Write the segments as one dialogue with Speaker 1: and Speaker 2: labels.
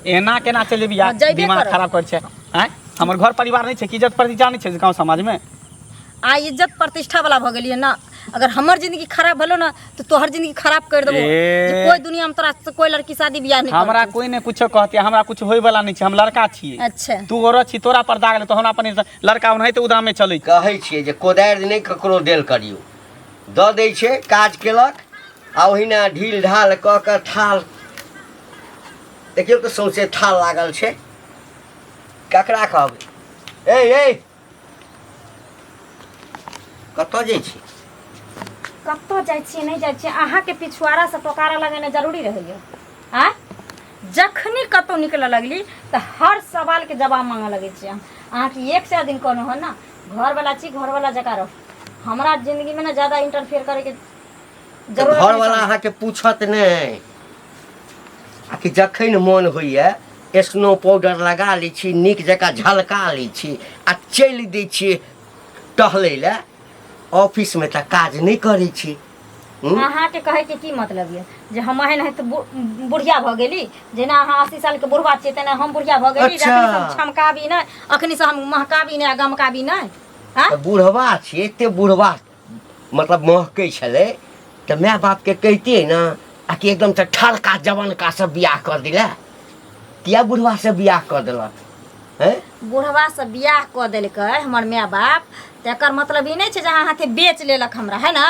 Speaker 1: एना केना चलि जेबही
Speaker 2: हँ, जयबे
Speaker 1: दिमाग
Speaker 2: करब।
Speaker 1: खराब कर छै आँय हमर घर परिवार नहि छै कि इज्जत प्रतिष्ठा नहि छै गाँव समाजमे
Speaker 2: आ इज्जत प्रतिष्ठा वाला भऽ गेलियै ना अगर हमर जिंदगी खराब भेलो ना तऽ तोहर जिंदगी खराब कर देबो
Speaker 1: ए।
Speaker 2: जे कोई दुनिया में तोरा से कोई लड़की शादी बियाह नहीं
Speaker 1: हमरा
Speaker 2: करतौ।
Speaker 1: कोई ने कुछो कहते हमरा कुछ होय वाला नहीं छै हम लड़का छियै
Speaker 2: अच्छा
Speaker 1: तू औरत छी तोरा पर दाग ले तो हमरा पर नहीं लड़का ओनाहिते उदामे चलै छै
Speaker 3: कहै छियै जे कोदारि नहि ककरो देल करियौ दऽ दै छै काज केलक आ ओहिना ढील ढाल कऽ कऽ थाल देखियौ तऽ सौंसे थाल लागल छै ककरा कहबै ए ए कतऽ जाइ छी
Speaker 2: कतऽ जाइ छियै नहि जाइ छियै अहाँके पिछुआरा से टोकारा लगेनाइ जरूरी रहैया आँय जखनी कतहु निकलऽ लगली तऽ हर सवालके जवाब मांगऽ लगै छियै हम अहाँके एक सए दिन कहलहुँ हँ ने घरवला छी घरवला जकाँ रहू हमरा जिन्दगीमे ने ज्यादा इंटरफेयर करैके
Speaker 3: तऽ
Speaker 2: जरूरत नहि
Speaker 3: घरवला
Speaker 2: समझ
Speaker 3: अहाँके पूछत नहि आ कि जखन मोन होइए स्नो पाउडर लगा लै छी नीक जकाँ झलका लै छी आ चलि दै छियै टहलै लए ऑफिसमे तऽ काज नहि करै छी हूँ?
Speaker 2: अहाँके कहैके की मतलब यऽ जे हम एहन है तऽ बुढ़िया भऽ गेली जेना अहाँ 80 सालके बुढ़वा छियै तेना हम बुढ़िया भऽ गेली
Speaker 3: अच्छा।
Speaker 2: अखनी से हम छमकाबी नहि अखनी से हम महकाबी नहि आ गमकाबी नहि आँय
Speaker 3: तऽ बुढ़वा छियै एते बुढ़वा मतलब महकै छलै तऽ माय बापके कहितियै ने आ कि एकदम तऽ ठरका जवनका सब बियाह कऽ दिले किया बुढ़वा से बियाह कऽ देलक हैं
Speaker 2: बुढ़वा से बियाह कऽ देलकै हमर माय बाप तऽ एकर मतलब ई नहि छै जे अहाँ हाथे बेच लेलक हमरा है ने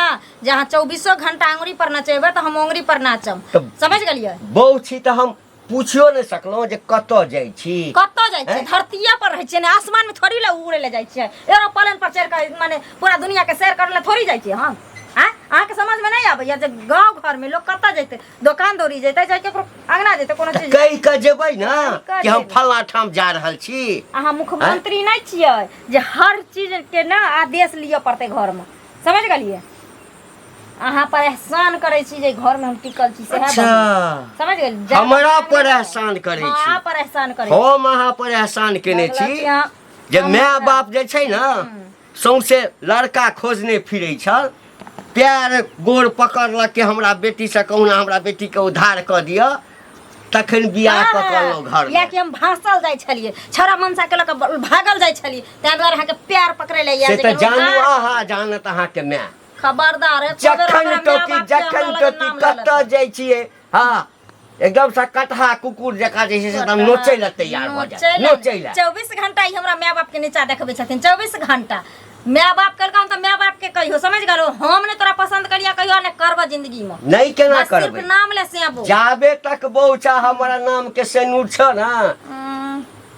Speaker 2: जे अहाँ चौबीसो घंटा अङ्गुरी पर नचेबै तऽ हम अङ्गुरी पर नाचब
Speaker 3: तऽ
Speaker 2: समझ गेलियै
Speaker 3: बहु छी तऽ हम पुछियो नहि सकलहुँ जे कतऽ जाइ छी
Speaker 2: कतऽ जाइ छियै
Speaker 3: हैं?
Speaker 2: धरतीये पर रहै छियै ने आसमान में थोड़ी लए उड़ै लए जाइ छियै एरोप्लेन पर चढ़ि कऽ माने पूरा दुनिया के सैर करै लए थोड़ी जाइ छियै हम आँय अहाँके समझ में नहि आबैया जे गाँव घर में लोग कतऽ जेतै दोकान दौरी जेतै चाहे केकरो अंगना जेतै कोनो
Speaker 3: तऽ
Speaker 2: चीज
Speaker 3: कहि कऽ जेबै ने
Speaker 2: कहि कऽ
Speaker 3: कि हम
Speaker 2: जेबै।
Speaker 3: फल्लाँ ठाम जा रहल छी
Speaker 2: अहाँ मुख्यमंत्री नहि छियै जे हर चीज के ने आदेश लिअ पड़तै घरमे समझ गेलियै अहाँ पर एहसान करै छी जे घरमे हम टिकल छी सएह
Speaker 3: अच्छा
Speaker 2: बहुत। समझ गेलियै
Speaker 3: हमरा पर एहसान करै छी
Speaker 2: अहाँ पर एहसान करै छी
Speaker 3: हम अहाँ पर एहसान केने
Speaker 2: लगलक
Speaker 3: छी
Speaker 2: कि अहाँ-
Speaker 3: जे माय बाप जे छै ने सौंसे लड़का खोजने फिरै छल पैर गोर पकड़लक कि हमरा बेटीसँ कहुना हमरा बेटीके उद्धार कऽ दिअ तखन बियाह कऽ कऽ अनलहुँ घरमे
Speaker 2: कियाकि हम भासल जाइ छलियै छौड़ा मनसा के लऽ कऽ भागल जाइ छलियै ताहि दुआरे अहाँके पैर पकड़ै लए
Speaker 3: से
Speaker 2: आयल
Speaker 3: तऽ
Speaker 2: जे
Speaker 3: जानू
Speaker 2: उधार-
Speaker 3: अहाँ जानत अहाँके माय
Speaker 2: खबरदार एको बेर
Speaker 3: जखन
Speaker 2: हमरा माय
Speaker 3: टोकी
Speaker 2: बापके
Speaker 3: जखन
Speaker 2: हमरा लग
Speaker 3: टोकी
Speaker 2: नाम लऽ
Speaker 3: कतऽ
Speaker 2: लेतै।
Speaker 3: जाइ छियै हँ एकदम से कटहा कुकुर जकाँ जे छै से एकदम नोचै लए तैयार भऽ जाय नोचै लए
Speaker 2: 24 घंटा ई हमरा माय बाप के नीचा देखबै छथिन 24 घंटा माय बाप कहलकै तऽ माय बाप के कहियो समझ गेलो हम ने तोरा पसंद करिया कहियो ने करब जिंदगी में
Speaker 3: नहि केना
Speaker 2: बस सिर्फ
Speaker 3: करबै
Speaker 2: नाम ले सेबो
Speaker 3: जाबे तक बौचा हमरा नाम के सेनूर छ ने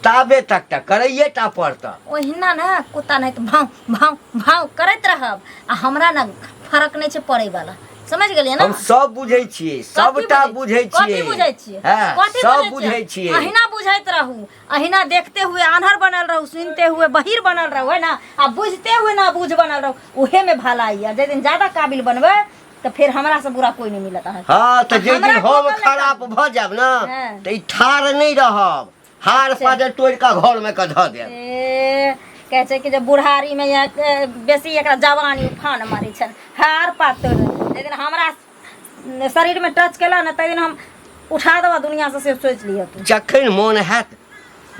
Speaker 3: ताबे तक तऽ करैये टा पड़त
Speaker 2: ओहिना ने कुत्ता नहीं तऽ भाव भाव भाव करैत रहब आ हमरा ने फर्क नहि छै पड़ै वाला समझ गेलियै ने
Speaker 3: हम सब बुझै छियै सबटा बुझै
Speaker 2: कथी
Speaker 3: छियै
Speaker 2: बुझै छियै
Speaker 3: हँ
Speaker 2: कथी
Speaker 3: सब बुझै छियै
Speaker 2: अहिना बुझैत रहू अहिना देखते हुए आन्हर बनल रहू सुनते हुए बहिर बनल रहू है ना आ बुझते हुए ना बुझ बनल रहू उहे में भलाई है जाहि दिन ज्यादा काबिल बनबै तऽ फेर हमरा से बुरा कोई नहीं मिलत अहाँके
Speaker 3: हँ तऽ जाहि दिन
Speaker 2: हमरा
Speaker 3: हम
Speaker 2: कोन
Speaker 3: खराब भऽ जायब ने
Speaker 2: हँ।
Speaker 3: तऽ ई ठाढ़ नहि रहब हार पाजर तोड़ि कऽ घरमे कऽ धऽ देब
Speaker 2: ए कहै छै कि जे बुढ़ारीमे या बेसी एकरा जवानी उफान मारै छनि हार पात तोड़ि देब। जाहि दिन हमरा शरीरमे टच केलक ने ताहि दिन हम उठा देबऽ दुनियासँ से सोचि लिअ तू
Speaker 3: जखन मोन हैत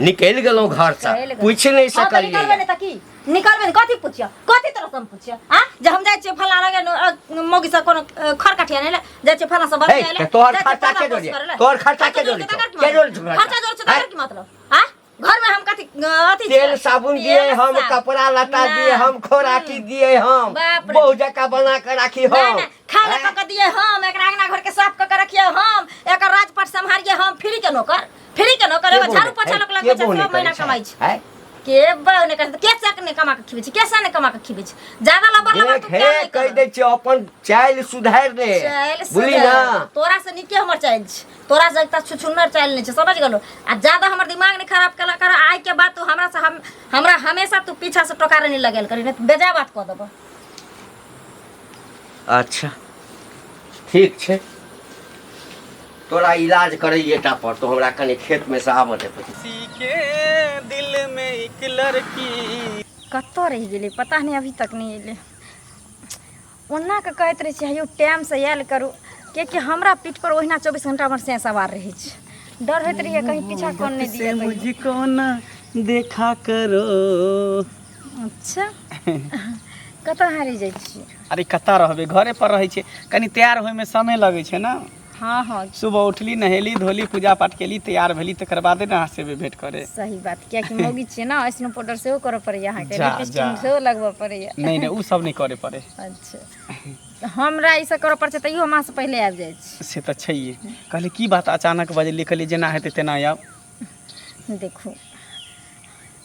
Speaker 3: निकलि गेलहुँ घरसँ
Speaker 2: निकलि गेलहुँ।
Speaker 3: पूछि नहि
Speaker 2: हँ, तऽ निकलबै
Speaker 3: सकलियै
Speaker 2: नहि तऽ की निकलबै तऽ कथी पुछियौ कथी तरह से हम पुछियौ आ जे हम जाइ छियै फलाना लगे मौगी से कोनो खर कठिया नहि ले जाइ छियै फलाना से
Speaker 3: हे,
Speaker 2: बतियाय ले
Speaker 3: तऽ तोहर
Speaker 2: जाइ छियै
Speaker 3: खर्चा
Speaker 2: फलाना
Speaker 3: के
Speaker 2: पोस्ट
Speaker 3: जोड़ियै?
Speaker 2: करै ले।
Speaker 3: तोहर खर्चा के
Speaker 2: खर्चा
Speaker 3: जोड़ै
Speaker 2: जोड़ै
Speaker 3: छौ?
Speaker 2: तकर की
Speaker 3: के जोड़ै छौ
Speaker 2: मतलब?
Speaker 3: खर्चा?
Speaker 2: खर्चा जोड़ै छौ तकर
Speaker 3: हैं?
Speaker 2: की मतलब आ घर में हम कथी अथी
Speaker 3: तेल
Speaker 2: छियै?
Speaker 3: साबुन
Speaker 2: तेल
Speaker 3: दिए हम
Speaker 2: साबुन।
Speaker 3: कपड़ा लत्ता
Speaker 2: ना।
Speaker 3: दिए हम खोराकी दिए हम
Speaker 2: बाप रे।
Speaker 3: बहु जकाँ बना के राखी
Speaker 2: ना
Speaker 3: हम
Speaker 2: ना खाना
Speaker 3: हैं?
Speaker 2: कऽ के दिए हम एकरा अंगना घर के साफ कऽ के रखिए हम एकर राजपाट सम्हारिए हम फ्री के नौकर फ्री के नौकर
Speaker 3: के
Speaker 2: एगो
Speaker 3: बहु
Speaker 2: झाड़ू
Speaker 3: नहि-
Speaker 2: पोछा
Speaker 3: हे,
Speaker 2: लोक
Speaker 3: के
Speaker 2: लगबै छै
Speaker 3: बहु
Speaker 2: सब
Speaker 3: नहि
Speaker 2: महीना
Speaker 3: करै छै?
Speaker 2: कमाइ छै
Speaker 3: हैं?
Speaker 2: के बहु नहि करै छै के चक नहि कमा के खिबै छै के से नहि कमा के खिबै छै ज्यादा लबर लबर
Speaker 3: देख
Speaker 2: तू
Speaker 3: हे
Speaker 2: क्या नहि
Speaker 3: कहि
Speaker 2: कर
Speaker 3: दै छियै अपन चालि सुधारि ले
Speaker 2: चालि
Speaker 3: बुझली
Speaker 2: सुधर।
Speaker 3: ना
Speaker 2: तोरा से नीके हमर चालि छै तोरा से एकटा छुछुन्नर चालि नहि छै समझ गेलो आ ज्यादा हमर दिमाग नहि खराब केला कर आइ के बाद तू हमरा से हम हमरा हमेशा तू पीछा से टोकारे नहि लगेल करी नहि तऽ बेजाय बात कऽ देबो
Speaker 3: अच्छा ठीक छै तोरा इलाज करैए टा पड़तौ हमरा कनि खेतमे से आबऽ दे पहिले।
Speaker 1: किसी के दिल में एक लड़की
Speaker 2: कतऽ रहि गेलै पता नहि अभी तक नहि एलै ओना कऽ कहैत रहै छियै हेयौ टाइमसँ आयल करू किएकि हमरा पीठपर ओहिना 24 घण्टा हमर सैं सवार रहै छै डर होइत रहैए कहीं पीछा कौन नहि
Speaker 1: से
Speaker 2: दिए कहियो।
Speaker 1: मुझको ना देखा करो।
Speaker 2: अच्छा, कतऽ अहाँ रहि जाइ छियै?
Speaker 1: अरे कतऽ रहबै, घरे पर रहै छियै। कनि तैयार होइमे समय लगै छै ने।
Speaker 2: हँ हँ।
Speaker 1: सुबह उठली, नहेली धोली, पूजा पाठ केली, तैयार भेली, तकर बादे ने अहाँ से भेंट करे।
Speaker 2: सही बात, कियाकि मौगी छियै ने, स्नो पाउडर सेहो करऽ पड़ैया अहाँके,
Speaker 1: जा,
Speaker 2: लिपस्टिक
Speaker 1: जा।
Speaker 2: सेहो लगबऽ पड़ैया।
Speaker 1: नहि नहि, ओ सब नहि करे पड़े।
Speaker 2: अच्छा, तऽ हमरा ई सब करऽ पड़ै छै, तैयो हम अहाँसँ पहिले आबि जाइ छी।
Speaker 1: से तऽ छैहे। कहली की बात अचानक बजलियै? कहलियै जेना हेतै तेना आयब।
Speaker 2: देखू,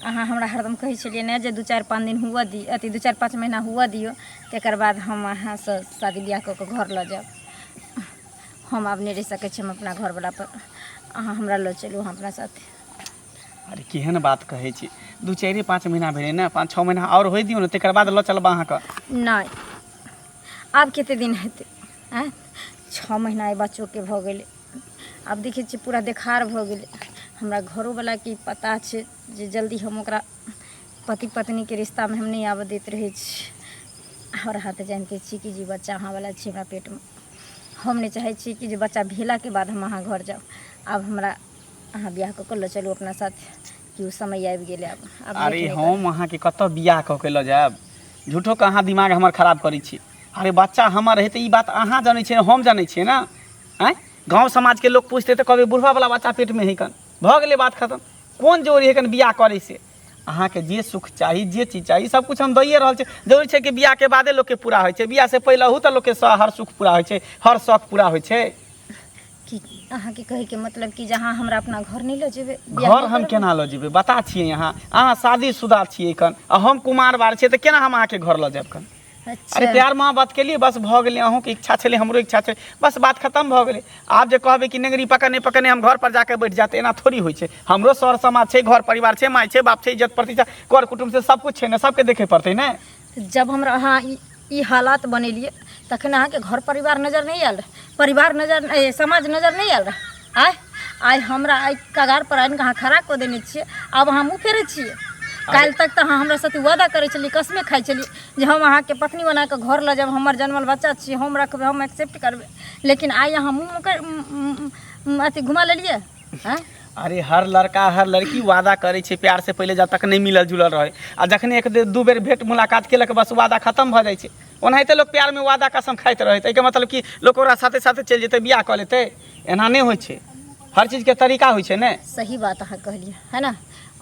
Speaker 2: अहाँ हमरा हरदम कहै छलियै ने जे 2-4-5 दिन हुअ दी, अथी 2-4-5 महीना हुअ दियौ, तकर बाद हम अहाँसँ शादी बियाह कऽ कऽ घर लऽ जायब। हम आब नहि रहि सकै छी हम अपना घरवला पर, अहाँ हमरा लऽ चलू अहाँ अपना साथे।
Speaker 1: अरे केहन बात कहै छी, 2-4-5 महीना भेलै ने, 5-6 महीना आओर होइ दियौ ने, तकर बाद लऽ चलब अहाँके।
Speaker 2: नहि, आब कते दिन हेतै? आँय, 6 महीना एहि बच्चोके भऽ गेलै, आब देखै छियै पूरा देखार भऽ गेलै। हमरा घरोवलाके ई पता छै जे जल्दी हम ओकरा पति पत्नीके रिश्तामे हम नहि आबऽ दैत रहै छी। आओर अहाँ तऽ जानिते छी कि जे बच्चा अहाँवला छै हमरा पेटमे, हम नहि चाहै छी कि जे बच्चा भेलाके बाद हम अहाँ घर जाउ। आब हमरा अहाँ बियाह कऽ कऽ लऽ चलू अपना साथ, कि ओ समय आबि गेलै आब। आब लेट
Speaker 1: अरे
Speaker 2: नहि करू।
Speaker 1: हम अहाँके कतऽ बियाह कऽ के लऽ जायब? झूठोके अहाँ दिमाग हमर खराब करै छी। अरे बच्चा हमर हेतै ई बात अहाँ जनै छियै, हम जनै छियै ने। आँय, गाँव समाजके लोक पुछतै तऽ कहबै बुढ़बावला बच्चा पेटमे हइ कन, भऽ गेलै बात खतम। कोन जरूरी हइ कन बियाह करै से? अहाँके जे सुख चाही, जे चीज चाही, सब किछु हम दैए रहल छी। जरूरी छै कि बियाहके बादे लोकके पूरा होइ छै? बियाहसँ पहिलहु तऽ लोकके हर सुख पूरा होइ छै, हर शौक पूरा होइ छै।
Speaker 2: कि अहाँके कहैके मतलब कि जे अहाँ हमरा अपना घर नहि लऽ जेबै? बियाह
Speaker 1: घर
Speaker 2: नहि
Speaker 1: हम
Speaker 2: करबै?
Speaker 1: केना लऽ जेबै? बता छियै अहाँ, अहाँ शादीशुदा छियै कन आ हम कुमार बार छियै, तऽ केना हम अहाँके घर लऽ जायब कन?
Speaker 2: अच्छा।
Speaker 1: अरे प्यार मोहब्बत के लिए बस भऽ गेलै, अहूँके इच्छा छलै, हमरो इच्छा छलै, बस बात खतम भऽ गेलै। आब जे कहबै कि नेंगरी पकड़ने पकड़ने हम घर पर जाके बैठ जाते, एना थोड़ी होइ छै। हमरो सर समाज छै, घर परिवार छै, माय छै, बाप छै, इज्जत प्रतिष्ठा, कर कुटुम्ब छै, सब कुछ छै ने, सबके देखे पड़तै ने।
Speaker 2: जब हमरा अहाँ ई हालात बनेलियै तखन अहाँके घर परिवार नजर नहि आयल रहै? परिवार नजर ए, समाज नजर नहि आयल रहै? आइ आइ हमरा आइ कगार पर आनि कऽ अहाँ खड़ा कऽ देने छियै, आब अहाँ मुँह फेरै छियै। काल्हि तक तऽ अहाँ हमरा साथे वादा करै छलियै, कसमे खाइ छलियै जे हम अहाँके पत्नी बना कऽ घर लऽ जायब, हमर जनमल बच्चा छियै, हम रखबै, हम एक्सेप्ट करबै, लेकिन आइ अहाँ मुँह मुकर अथी घुमा लेलियै। आँय,
Speaker 1: अरे हर लड़का हर लड़की वादा करै छै प्यार से पहिले, जब तक नहि मिलल जुलल रहै, आ जखने एक दू बेर भेंट मुलाकात केलक, बस वादा खतम भऽ जाइ छै। ओनाहिते लोक प्यारमे वादा कसम खाइत रहै, एहिके मतलब कि लोक ओकरा साथे साथे चलि जेतै, बियाह कऽ लेतै, एना नहि होइ छै। हर चीजके तरीका होइ छै ने।
Speaker 2: सही बात अहाँ कहलियै है ने।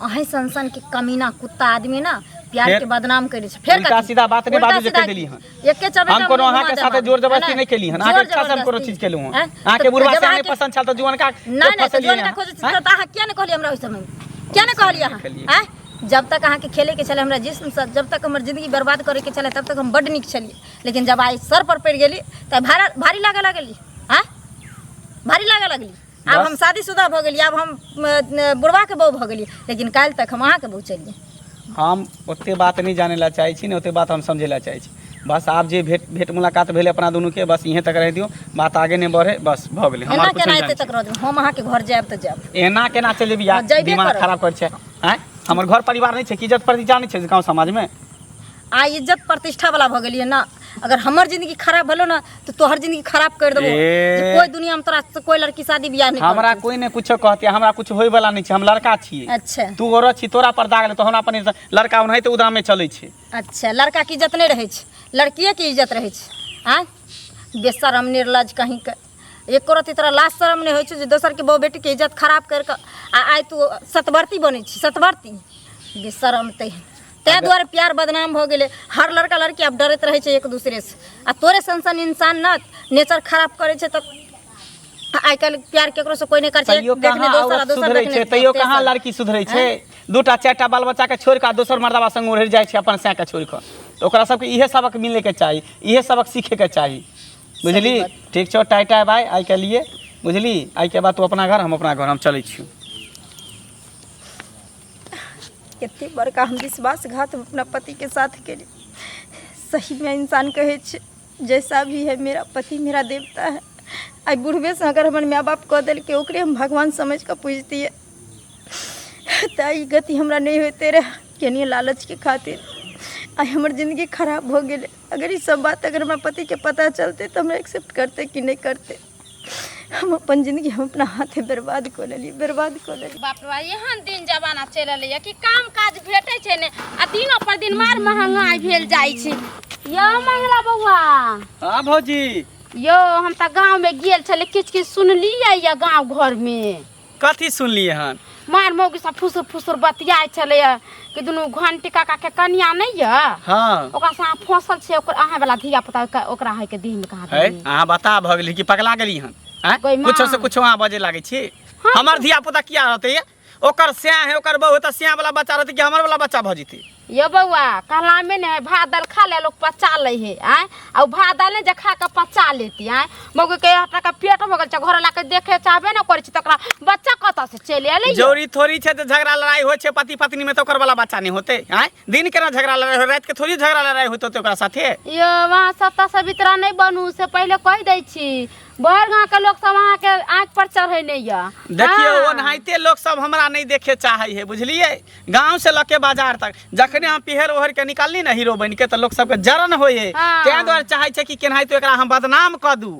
Speaker 2: अहीं सन सन के कमीना कुत्ता आदमी ना प्यार
Speaker 1: फेर
Speaker 2: के बदनाम करै छै। फेर
Speaker 1: उल्टा
Speaker 2: कथी?
Speaker 1: सीधा बात नहि
Speaker 2: उल्टा
Speaker 1: बाजू जे
Speaker 2: सीधा
Speaker 1: कहि देली हन।
Speaker 2: एके चपेटा
Speaker 1: हम कोनो
Speaker 2: मुँह
Speaker 1: अहाँके
Speaker 2: घुमा
Speaker 1: साथे
Speaker 2: देब
Speaker 1: जोर
Speaker 2: हम,
Speaker 1: जबरदस्ती
Speaker 2: है
Speaker 1: नहि केली हन।
Speaker 2: ना?
Speaker 1: अहाँके
Speaker 2: जोर
Speaker 1: इच्छा से हम कोनो
Speaker 2: जबरदस्ती।
Speaker 1: चीज केलहुँ हन।
Speaker 2: हैं?
Speaker 1: अहाँके
Speaker 2: तऽ
Speaker 1: बुढ़वा
Speaker 2: जब
Speaker 1: से नहि
Speaker 2: अहाँके
Speaker 1: पसन्द छल तऽ जुअनका
Speaker 2: नहि नहि, तऽ
Speaker 1: फसेलियै
Speaker 2: जुअनका
Speaker 1: अहाँ।
Speaker 2: खोजै छी तऽ अहाँ किया नहि कहलियै हमरा ओहि समय? किया नहि कहलियै अहाँ?
Speaker 1: खेलियै।
Speaker 2: आँय, जब तक अहाँके खेलैके छलै हमरा जिस्मसँ, जब तक हमर जिंदगी बर्बाद करैके छलै, तब तक हम बड्ड नीक छलियै, लेकिन जब आइ सर पर पड़ि गेली तऽ भाड़ा भारी लागऽ लगली। आँय, भारी लागऽ लगली। आब
Speaker 1: बस।
Speaker 2: हम शादीशुदा भऽ गेली, आब हम बुढ़बाके बहू भऽ गेली, लेकिन काल्हि तक हम अहाँके बहू छलियै।
Speaker 1: हम ओते बात नहि जानै लए चाहै छी, ने ओते बात हम समझै लए चाहै छी। बस आब जे भेंट भेंट मुलाकात भेलै अपना दुनूके, बस इहें तक रहि दियौ, बात आगे नहि बढ़े, बस भऽ गेलै। हम
Speaker 2: एना
Speaker 1: आर किछु
Speaker 2: केना
Speaker 1: नहि
Speaker 2: एते
Speaker 1: जानै
Speaker 2: तक रह देबै? हम अहाँके घर जायब तऽ जायब।
Speaker 1: छी। एना केना चलि जेबही?
Speaker 2: हँ, जयबे
Speaker 1: दिमाग
Speaker 2: करब।
Speaker 1: खराब करै छै। आँय, हमर घर परिवार नहि छै कि इज्जत प्रतिष्ठा नहि छै गाँव समाजमे?
Speaker 2: आइ इज्जत प्रतिष्ठा वाला भऽ गेलियै ना। अगर हमर जिंदगी खराब भेलो ना तऽ तोहर जिंदगी खराब कर देबो।
Speaker 1: ए।
Speaker 2: जे कोई दुनिया में तोरा से कोई लड़की शादी बियाह नहीं
Speaker 1: हमरा
Speaker 2: करतौ।
Speaker 1: कोई ने कुछो कहते, हमरा कुछ होय वाला नहीं छै। हम लड़का छियै।
Speaker 2: अच्छा।
Speaker 1: तू औरत छी, तोरा पर दाग ले तो हमरा पर नहीं। लड़का ओनाहिते उदामे चलै छै।
Speaker 2: अच्छा, लड़का के इज्जत नहीं रहै छै, लड़किए के इज्जत रहै छै। आँय बेशरम निर्लज कहीं के, एको रत्ती तोरा लाज शरम नहि होइ छौ जे दोसरके बहु बेटीके इज्जत खराब करि कऽ आ आइ तू सतवर्ती बनै छी? सतवर्ती बेशरम। तैं दुआरे प्यार बदनाम भऽ गेलै। हर लड़का लड़की आब डरैत रहै छै एक दूसरेसँ, आ तोरे सन सन इंसान न नेचर खराब करै छै, तऽ आइ काल्हि प्यार केकरोसँ कोइ नहि करै छै।
Speaker 1: तैयो
Speaker 2: देखने
Speaker 1: कहाँ
Speaker 2: दोसर आ
Speaker 1: औरत
Speaker 2: दोसर
Speaker 1: सुधरै
Speaker 2: देखने
Speaker 1: छै, तैयो कहाँ
Speaker 2: तेसर।
Speaker 1: लड़की सुधरै छै? दूटा चारिटा बाल बच्चाके छोड़ि कऽ आ दोसर मर्दाबा संग उड़ि जाइ छै अपन सैके छोड़ि कऽ, तऽ ओकरा सबके इहे सबक मिलैके चाही, इहे सबक सीखैके चाही, बुझली?
Speaker 2: बात।
Speaker 1: ठीक छौ, टाइ टाइ बाय आइके लिए, बुझली? आइके बाद तू अपना घर, हम अपना घर, हम चलै छियौ।
Speaker 2: कते बड़का हम विश्वासघात हम अपना पति के साथ केली। सही में इंसान कहै छै, जैसा भी है मेरा पति मेरा देवता है। आइ बुढ़बे से अगर हमर माय बाप कऽ देलकै, ओकरे हम भगवान समझ कऽ पूजतियै तऽ ई गति हमरा नहि होइते रहए। केनियो लालचके खातिर आइ हमर जिन्दगी खराब भऽ गेलै। अगर ई सब बात अगर हमरा पतिके पता चलतै तऽ हमरा एक्सेप्ट करतै कि नहि करतै?
Speaker 4: हम अपन जिंदगी हम अपना हाथे बर्बाद कऽ लेलियै, बर्बाद कऽ लेलियै।
Speaker 2: बाप रे बाप, एहन दिन जमाना चलि एलैए कि काम काज भेटै छै नहि आ दिनो पर दिन मार महंगाई भेल जाइ छै। यौ मंगला बौआ।
Speaker 1: हाँ भौजी।
Speaker 2: यौ हम तऽ गाँवमे गेल छलियै, किछु किछु सुनलियै यऽ गाँव घरमे।
Speaker 1: कथी सुनलियै हन?
Speaker 2: मार मौगी सब फुसुर फुसुर बतियाइ छलैए कि दुनू घंटी काका के कनिया नहि यऽ, ओकरा से अहाँ फंसल छियै, ओकर अहाँ वाला धिया पुता ओकरा है के देह में कहाँ
Speaker 1: है
Speaker 2: देलियै?
Speaker 1: अहाँ बता भऽ गेली कि पगला गेली हन? आँय?
Speaker 2: गै माँ।
Speaker 1: कुछो से कुछो अहाँ बजे लागै छी। हमर धिया पुता किया रहतै ये? ओकर स्या है, ओकर बहू है, तऽ स्या वाला बच्चा रहतै कि हमर वाला बच्चा भऽ जेतै?
Speaker 2: यो बौआ, कहलामे ने भात दालि खा ले लोग पचा लै है, आँय? आ ओ भात दालि ने जे खा कऽ पचा लेती, आँय? मौगी के एक टाका पेट भऽ गेल छै, घर ला के देखे चाहबे ने करै छै, तकरा बच्चा कतऽ से चलि एलै यौ?
Speaker 1: जरूरी थोड़ी छै जे झगड़ा लड़ाई होइ छै पति पत्नी में तऽ ओकर वाला बच्चा नहि होतै? आँय, दिन केना झगड़ा लड़ाई होइ, राति के थोड़ी झगड़ा लड़ाई होइत होतै ओकरा साथे?
Speaker 2: यो वहाँ सत्ता सवित्रा नहि बनू से पहिले कहि दै छी, भरि गाँव के लोग सब अहाँ के आँखि पर चढ़ै नहि यऽ।
Speaker 1: देखियौ,
Speaker 2: हाँ।
Speaker 1: ओनाहिते लोक सब हमरा नहि देखे चाहै है, बुझलियै? गाँव से लऽ के बाजार तक जखने हम पिहर ओहर के निकालली ने हीरो बनि के, तऽ लोक सबके जरन होइ है।
Speaker 2: हाँ।
Speaker 1: तें दुआरे चाहै छै कि केनाहितो एकरा हम बदनाम कऽ दू,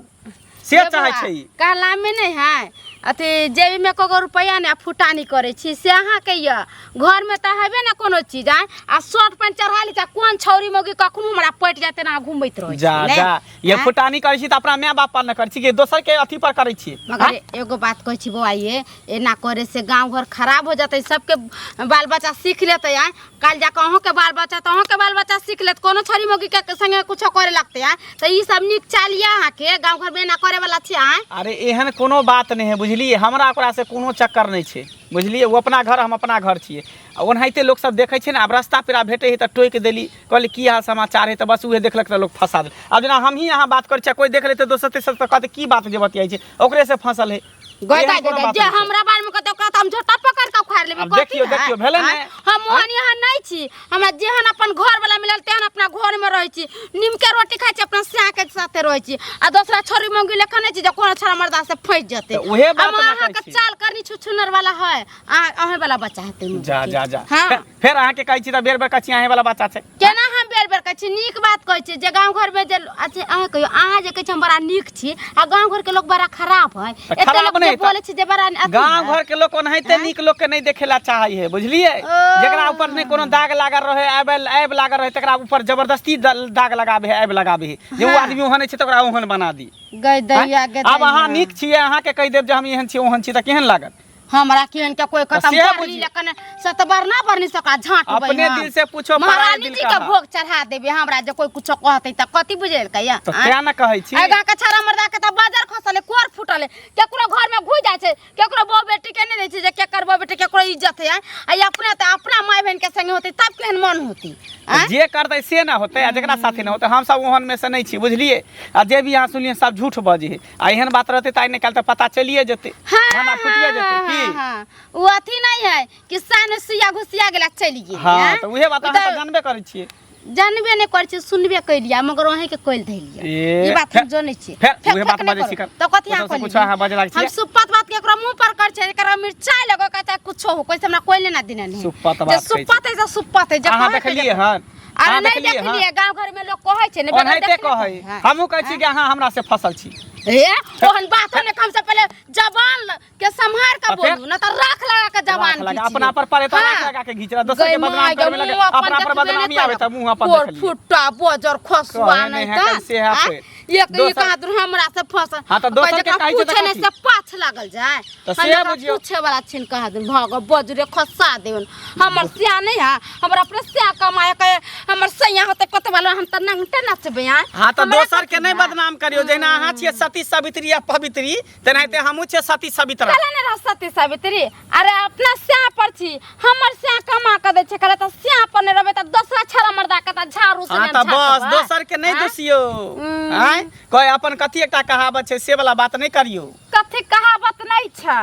Speaker 1: से
Speaker 2: ये
Speaker 1: चाहै
Speaker 2: बौआ,
Speaker 1: छै ई।
Speaker 2: कहलामे नहि है अथी जेबी में कगो रुपैआ नहि आ फुटानी करै छी से अहाँके यऽ, घरमे तऽ हेबे ने कोनो चीज, आँय? आ शर्ट पैंट चढ़ा लै छी आ कोन छौरी मौगी कखनो हमरा पटि जायत तेना घुमैत रहै
Speaker 1: जा
Speaker 2: छी, नहि?
Speaker 1: जा, ये
Speaker 2: आँय?
Speaker 1: फुटानी करै छी तऽ अपना माय बाप पर न करै छी कि दोसर के अथी पर करै छी?
Speaker 2: मगर एगो बात कहै छी बौआ, ये एना करे से गांव घर खराब हो जतै, सबके बाल बच्चा सीख लेतै, आँय? काल्हि जाके अहूँके बाल बच्चा तऽ अहूँके बाल बच्चा सीख लेत, कोनो छड़ी मौगी के संगे कुछो करे लगतै, आँय? तऽ ई सब नीक चाल यऽ अहाँके? गाँव घरमे एना करे वाला छी, आँय?
Speaker 1: अरे एहन कोनो बात नहि है, बुझलियै? हमरा ओकरा से कोनो चक्कर नहि छै, बुझलियै? ओ अपना घर, हम अपना घर छियै। आ ओनाहिते लोक सब देखै छै ने, आब रास्ता पेरा भेटै है तऽ टोकि देली, कहली की हाल समाचार है, तऽ बस उहे देखलक तऽ लोक फंसा देलक। आब जेना हमही अहाँ बात करै छियै, कोइ देख लेतै दोसर तेसर तऽ कहतै की बात जे बतियाइ छै, ओकरे से फंसल है।
Speaker 2: गैदा
Speaker 1: एहन कोनो
Speaker 2: गैदा
Speaker 1: बात
Speaker 2: जे
Speaker 1: नहि छै।
Speaker 2: हमरा बारे में कहते ओकरा तऽ हम झोटा पकड़ के उखाड़ लेबै।
Speaker 1: आब
Speaker 2: कथी
Speaker 1: देखियौ,
Speaker 2: है?
Speaker 1: देखियौ, भेलै ने?
Speaker 2: आँय? हम ओहन यहाँ नहि छी, हमरा जेहन अपन घर वाला मिलल तेहन अपना घर में रहै छी, नीमके रोटी खाइ छी, अपना स्या के साथे रहै छी, आ दोसरा छोरी मौगी लेखा नहि छी जे कोनो छोरा मर्दा से फंसि जेतै।
Speaker 1: तऽ उहे बात
Speaker 2: हम
Speaker 1: ने कहै
Speaker 2: अहाँके
Speaker 1: छी।
Speaker 2: चाल करनी छुछुनर वाला है, अहाँ अहें वाला बच्चा हेतै मौगी
Speaker 1: जा
Speaker 2: के।
Speaker 1: जा जा।
Speaker 2: हाँ।
Speaker 1: फेर अहाँके कहै छी तऽ बेर बेर कहै छी अहें वाला बच्चा छै।
Speaker 2: केना हम बेर बेर कहै छी? नीक बात कहै छी जे गाँव घरमे जे अच्छा अहाँ कहियौ, अहाँ जे कहै छी हम बड़ा नीक छी आ गाँव घरके लोक बड़ा खराब है,
Speaker 1: तऽ
Speaker 2: एते
Speaker 1: खराब
Speaker 2: लोक
Speaker 1: नहि
Speaker 2: जे
Speaker 1: तऽ
Speaker 2: बोलै छै जे बड़ा अथी
Speaker 1: गाँव
Speaker 2: है।
Speaker 1: घर के लोक ओनाहिते नीक लोक के नहि देखे ला चाहै है, बुझलियै?
Speaker 2: ओ।
Speaker 1: जेकरा ऊपर नहि कोनो दाग लागल रहे, ऐब ऐब लागल रहे, तकरा ऊपर जबरदस्ती दाग लगाबे है, ऐब लगाबे है, जे ओ आदमी ओहन छै तऽ ओकरा ओहन बना दी।
Speaker 2: गै दैया, गै
Speaker 1: आब अहाँ
Speaker 2: दैया।
Speaker 1: नीक छियै, अहाँके कहि देब जे हम एहन छी ओहन छी तऽ केहन लागत?
Speaker 2: हमरा केहन के कोई
Speaker 1: तऽ
Speaker 2: खत्म
Speaker 1: से
Speaker 2: करनी
Speaker 1: बुझियौ।
Speaker 2: लेकिन सतबर ना बरनी से ओकरा झाँटबै
Speaker 1: अपने
Speaker 2: हम।
Speaker 1: दिल से पूछो, पराये
Speaker 2: महारानी
Speaker 1: दिल
Speaker 2: जी के
Speaker 1: कहा।
Speaker 2: भोग चढ़ा देबै हमरा जे कोई कुछो कहतै तऽ कथी बुझेलकै या?
Speaker 1: तऽ तें ने कहै छी।
Speaker 2: एहि गाँव के छाड़ा मर्दा के तऽ बाजार खसल है, कोर फूटल है, केकरो घर में घुसि जाइ छै, केकरो बहु बेटी के नहि दै छै जे केकर बहु बेटी केकरो इज्जत है, आ ई अपने तऽ अपना माय बहिन के संगे होतै तब केहन मन होतै? आँय?
Speaker 1: जे करतै से ना होतै आ जेकरा साथे ना होतै। हम सब ओहन में से नहि छी, बुझलियै? आ जे भी अहाँ सुनलियै सब झूठ बजै है, आ एहन बात रहतै तऽ आइ ने काल्हि तऽ पता चलिए जेतै,
Speaker 2: हाँ,
Speaker 1: भाना फुटिए जेतै
Speaker 2: हाँ,
Speaker 1: की?
Speaker 2: हाँ, हाँ। ओ अथी नहीं है कि सान सुइया घुसिया गेला चलि गेल।
Speaker 1: हाँ,
Speaker 2: आँय?
Speaker 1: तऽ उहे बात
Speaker 2: ओ
Speaker 1: अहाँ तऽ
Speaker 2: तऽ
Speaker 1: जानबे करै छियै।
Speaker 2: जानबे नहीं करै छियै, सुनबे कैलियै मगर अहीं के कइल धैलियै।
Speaker 1: ए,
Speaker 2: ई बात हम जनै छियै।
Speaker 1: फेर
Speaker 2: फेक
Speaker 1: उहे
Speaker 2: फेक
Speaker 1: बात
Speaker 2: नहि
Speaker 1: बजै छी
Speaker 2: करू। तऽ कथी अहाँ
Speaker 1: ओतऽ से
Speaker 2: कहलियै?
Speaker 1: कुछो अहाँ बजै लागै
Speaker 2: हम
Speaker 1: छियै।
Speaker 2: सुपत बात के एकरा मुंह पर करै छियै, एकरा मिरचाई लगो के चाहे कुछो हो, कोई से हमरा कोई लेना देना नहीं।
Speaker 1: सुपत
Speaker 2: जे
Speaker 1: बात कहै छी।
Speaker 2: सुपत है से सुपत है, जे
Speaker 1: अहाँ
Speaker 2: कहै छै जे
Speaker 1: देखलियै हन?
Speaker 2: अरे
Speaker 1: अहाँ
Speaker 2: नहीं
Speaker 1: देखलियै हन?
Speaker 2: देखलियै, गांव घर में लोग कहै छै ने, बगैर
Speaker 1: ओनाहिते
Speaker 2: देखले
Speaker 1: कहै।
Speaker 2: कहै।
Speaker 1: हमहूँ कहै छी कि अहाँ हमरा से फसल छी।
Speaker 2: ए, ओहन बात ने कम से पहले जबान के संभार के
Speaker 1: तऽ फेर?
Speaker 2: बोलू ना तऽ राख लगा के जबान
Speaker 1: राख लगा
Speaker 2: घीचिए।
Speaker 1: अपना पर पड़े तऽ राख
Speaker 2: हाँ।
Speaker 1: लगा के घीच रहा, दोसर के
Speaker 2: गै
Speaker 1: बदनाम
Speaker 2: माय
Speaker 1: करबे
Speaker 2: गै,
Speaker 1: लगे,
Speaker 2: मुँह अपन
Speaker 1: अपना पर
Speaker 2: देखबे
Speaker 1: बदनामी
Speaker 2: नहि
Speaker 1: आबै तऽ
Speaker 2: करब।
Speaker 1: मुँह अपन
Speaker 2: गोर
Speaker 1: देखलियै।
Speaker 2: फुट्टा बजर खसुआ
Speaker 1: कहै
Speaker 2: नहि
Speaker 1: नहि है
Speaker 2: तऽ
Speaker 1: कैसे है
Speaker 2: आँय?
Speaker 1: फेर।
Speaker 2: एक
Speaker 1: दोसर-
Speaker 2: एक हाथ हमरा से फंस।
Speaker 1: हाँ, तऽ दोसर के कहै छै तऽ
Speaker 2: पूछे नहि
Speaker 1: कथी?
Speaker 2: से पाछ लागल जाय।
Speaker 1: तऽ
Speaker 2: हम
Speaker 1: से
Speaker 2: जकरा
Speaker 1: बुझियौ।
Speaker 2: पूछे वाला छिन कहा दिन भग बजरे खसा देवन। हमर सिया नहीं है, हमर अपने सिया कमाए के हमर सैया होते कते वाला हम त नंगटे नचबे आ।
Speaker 1: हाँ तऽ
Speaker 2: हमरा
Speaker 1: दोसर के
Speaker 2: कथी
Speaker 1: नहीं
Speaker 2: है?
Speaker 1: बदनाम करियो, जहिना अहाँ छियै सती सावित्री या पवित्री तेनाहिते हमहूँ छियै सती सावित्रा।
Speaker 2: कहले ने रह सती सावित्री, अरे अपना सिया पर छी, हमर सिया कमा के दै छै, कहले त सिया पर नहीं रहबे त दोसरा छड़ा मर्दा के त झाड़ू से
Speaker 1: हाँ
Speaker 2: ने
Speaker 1: तऽ बस
Speaker 2: झाड़बै।
Speaker 1: दोसर के नहीं
Speaker 2: आँय?
Speaker 1: दोषियो। आँय कहे अपन कथी एकटा कहावत छै से वाला बात नहीं करियो।
Speaker 2: कथी कहावत नहीं छै,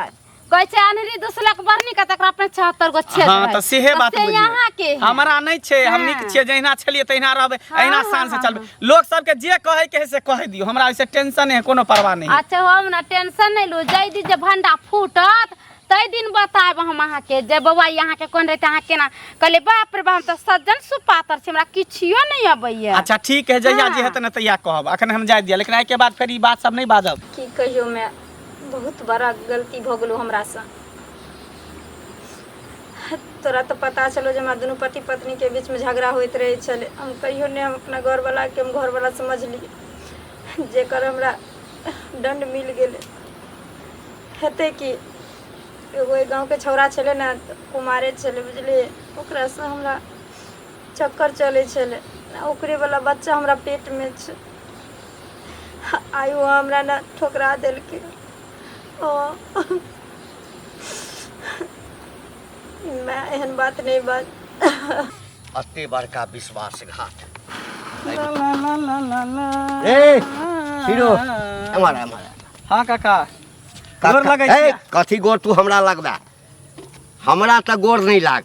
Speaker 2: कहै छै अनरी दुसलक बरनी के तकरा अपने 76 गो छेद
Speaker 1: हाँ
Speaker 2: रहै।
Speaker 1: तऽ सेहे
Speaker 2: तऽ
Speaker 1: बात
Speaker 2: से
Speaker 1: बुझियौ।
Speaker 2: यहाँ के है।
Speaker 1: हमरा नहीं छै, हम नीक
Speaker 2: हाँ।
Speaker 1: छियै, जहिना छलियै तहिना रहबै,
Speaker 2: हाँ,
Speaker 1: अहिना शान से
Speaker 2: हाँ,
Speaker 1: चलबै। लोक सबके जे कहै के है से कहि दियौ, हमरा ओहिसे टेंशन नहीं है, कोनो परवाह नहीं है।
Speaker 2: अच्छा हम ना टेंशन नहीं लू, जाहि दिन जे भंडा फूटत तै दिन बतायब हम अहाँके जे बौआ ई अहाँके कोन रहतै, अहाँ केना कहलियै। बाप रे बाप, हम तऽ सज्जन सुपातर छी, हमरा किछियो नहीं अबैया।
Speaker 1: अच्छा ठीक है, जहिया जे
Speaker 2: हाँ।
Speaker 1: हेतै ने तहिया कहब, अखन हम जाय दिअ, लेकिन एहिके बाद फेर ई बात सब नहीं बाजब।
Speaker 4: की कहियो मैं बहुत बड़ा गलती भऽ गेलौ हमरासँ। तोरा तऽ पता छलौ जे हमरा दुनू पति पत्नीके बीचमे झगड़ा होइत रहै छलै। हम कहियो नहि हम अपना घरवलाके हम घरवला समझलियै, जेकर हमरा दण्ड मिल गेलै। हेतै की, एगो एहि गाँवके छौड़ा छलै ने, कुमारे छलै बुझलियै, ओकरासँ हमरा चक्कर चलै छलै। ओकरेवला बच्चा हमरा पेटमे छै। आइ ओ हमरा ने ठोकरा देलकै। ओ माय, एहन बात नहि बाज।
Speaker 3: एते बड़का विश्वासघात।
Speaker 1: ला ला ला ला ला ला।
Speaker 3: ए हीरो, एम्हर एम्हर।
Speaker 1: हाँ काका, गोर लगै
Speaker 3: ए
Speaker 1: छी।
Speaker 3: कथी गोर तू हमरा लगबा? हमरा तऽ गोर नहि लाग,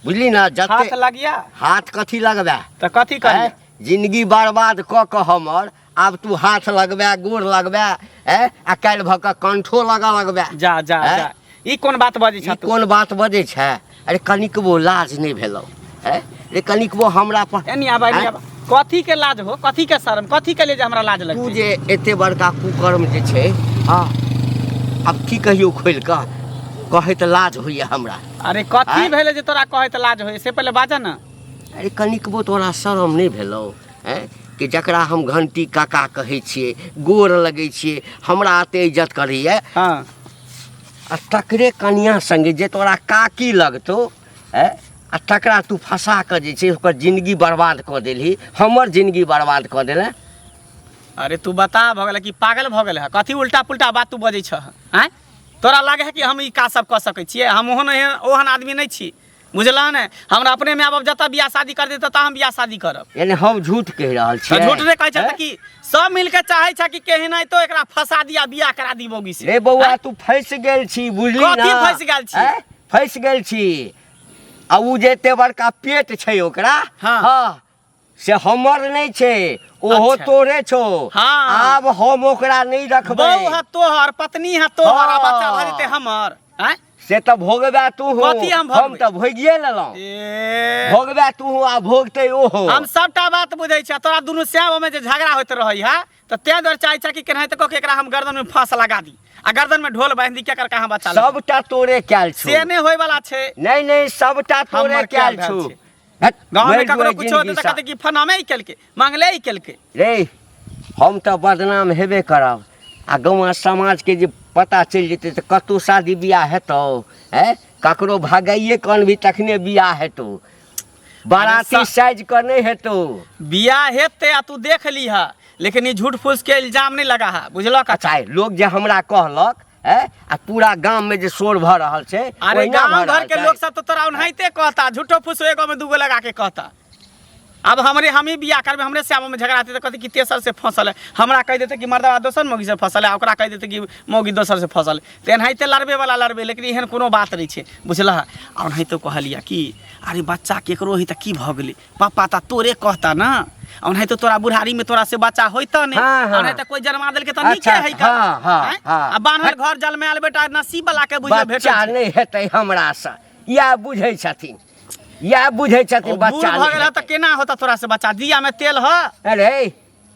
Speaker 3: बुझली ने?
Speaker 1: हाथ
Speaker 3: जते
Speaker 1: लगिया।
Speaker 3: हाथ कथी लगबा?
Speaker 1: तऽ कथी करिया?
Speaker 3: जिंदगी बर्बाद कऽ कऽ हमर, आब तू हाथ लगबे, गोर लगबे, ए आ काल्हि भऽ कऽ कंठो लगऽ लगबे।
Speaker 1: जा जा।
Speaker 3: हैं?
Speaker 1: जा, ई कोन बात बजै
Speaker 3: ई
Speaker 1: छ तू?
Speaker 3: कोन बात बजै छै? अरे कनिकबो लाज नहि भेलौ? ए रे कनिकबो हमरा पर
Speaker 1: एनी आब, एनी
Speaker 3: हैं?
Speaker 1: आब। कथी के लाज हो, कथी के शर्म, कथी के लिए जे हमरा लाज
Speaker 3: तू
Speaker 1: लगतै?
Speaker 3: जे एते बड़का कुकर्म जे छै, हँ, आब की कहियौ, खोलि कऽ कहैत लाज होइए हमरा।
Speaker 1: अरे कथी
Speaker 3: हैं?
Speaker 1: भेलै जे तोरा कहैत लाज होय, से पहिले बाजऽ ने।
Speaker 3: अरे कनिकबो तोरा शरम नहि भेलौ? हैं कि जकरा हम घंटी काका कहै छियै, गोर लगै छियै, हमरा एते इज्जत करैए, आ तकरे कनिया संगे जे तोरा काकी लगतौ, हैं, आ तकरा तू फंसा कऽ जे छै ओकर जिंदगी बर्बाद कऽ देलही, हमर जिंदगी बर्बाद कऽ देले।
Speaker 1: अरे तू बता, भऽ गेलै कि पागल भऽ गेलै? कथी उल्टा पुल्टा बात तू बजै छह? आँय, तोरा लागै है कि हम ई काज सब कऽ सकै छियै? हम ओहन ओहन आदमी नहि छी, बुझलह ने? हमरा अपने माय बाप जतऽ बियाह शादी कर देतै ततऽ हम बियाह शादी करब।
Speaker 3: यानी हम झूठ कहि रहल
Speaker 1: तऽ
Speaker 3: छियै?
Speaker 1: झूठ नहि कहै छै
Speaker 3: हैं?
Speaker 1: तऽ की सब मिलके चाहै छै कि केहनाइतो एकरा फंसा दिया, बियाह करा दी मौगी से?
Speaker 3: रे बौआ, तू फँसि गेल छी, बुझली
Speaker 1: कथी
Speaker 3: ना?
Speaker 1: फँसि गेल छी?
Speaker 3: हैं? फँसि गेल छी। आ उ जे एते बड़का पेट छै ओकरा, हँ, से हमर नहि छै, ओहो तोरे छौ। आब हम ओकरा नहि रखबै।
Speaker 1: बहू है तोहर, पत्नी है तोहर, आ बच्चा भऽ जेतै हमर? आँय?
Speaker 3: से तऽ भोगबे तू हो।
Speaker 1: कथी हम
Speaker 3: हम
Speaker 1: भोगबै?
Speaker 3: तऽ भोगिए लेलहुँ।
Speaker 1: ए,
Speaker 3: भोगबे तू हो आ भोगतै ओहो।
Speaker 1: हम सबटा बात बुझै छी। तोरा दुनू श्याम में जे झगड़ा होइत रहै है, तऽ तें दुआरे चाहै छै कि केनाहिते कऽ के एकरा हम गर्दन में फांस लगा दी आ गर्दन में ढोल बान्हि दी, केकर कहाँ बच्चा लगतै।
Speaker 3: सबटा तोरे कयल छौ।
Speaker 1: से नहि होय वाला छै।
Speaker 3: नहि नहि, सबटा तोरे
Speaker 1: हमर
Speaker 3: कयल
Speaker 1: कयल
Speaker 3: छौ।
Speaker 1: छै।
Speaker 3: हट,
Speaker 1: गाँव में
Speaker 3: मरि
Speaker 1: ककरो
Speaker 3: जो
Speaker 1: कुछो होतै तऽ
Speaker 3: जिनगीसँ।
Speaker 1: कहतै कि फनामे ही केलकै, मांगले ही केलकै।
Speaker 3: रे हम तऽ बदनाम हेबे करब, आ गाँव समाजके जे पता चलि जेतै तऽ कतहु शादी बियाह हेतौ? हैं, ककरो भगाइए कऽ अनबही तखने बियाह हेतौ, बाराती साजि कऽ नहि हेतौ।
Speaker 1: बियाह हेतै आ तू देख लीह, लेकिन ई झूठ फूस के इल्जाम नहि लगा है, बुझलक?
Speaker 3: अच्छा, लोक जे हमरा कहलक है आ पूरा गाम में जे शोर भऽ रहल छै,
Speaker 1: अरे
Speaker 3: ओहिना
Speaker 1: गाँव
Speaker 3: भऽ
Speaker 1: घर
Speaker 3: रहल
Speaker 1: के
Speaker 3: छै।
Speaker 1: लोग सब तो तोरा ओनाहिते कहता, झूठो फूसो एगो में दूगो लगा के कहता। अब हमरे हम ही बियाह करबै, हमरे श्यामो में झगड़ा हेतै तऽ कहतै कि तेसर से फंसल है। हमरा कहि देतै कि मर्दवा दोसर मौगी से फंसल है, आ ओकरा कहि देतै कि मौगी दोसर से फंसल है। तऽ एनाहिते लड़बे वाला लड़बे, लेकिन एहन कोनो बात नहि छै, बुझलह? आ ओनाहितो कहलियै कि अरे बच्चा केकरो है तऽ की भऽ गेलै, पापा तऽ तोरे कहता ने। ओनाहितो तोरा बुढ़ारी में तोरा से बच्चा होइता नहि।
Speaker 3: हाँ।
Speaker 1: ओनाहिते कोई जन्मा देलकै तऽ नीके है।
Speaker 3: हाँ, हाँ, हाँ।
Speaker 1: आ बान्हल घर जलमायल बेटा नसीब वाला के बुझे भेटै
Speaker 3: बच्चा
Speaker 1: छै।
Speaker 3: नहि हेतै हमरासँ, इएह बुझै छथिन, इएह बुझै छथिन।
Speaker 1: ओ बूढ़
Speaker 3: बच्चा
Speaker 1: भऽ
Speaker 3: नहि
Speaker 1: गेल तऽ
Speaker 3: हेतै।
Speaker 1: केना होता तोरा से बच्चा? दिया में तेल ह।
Speaker 3: अरे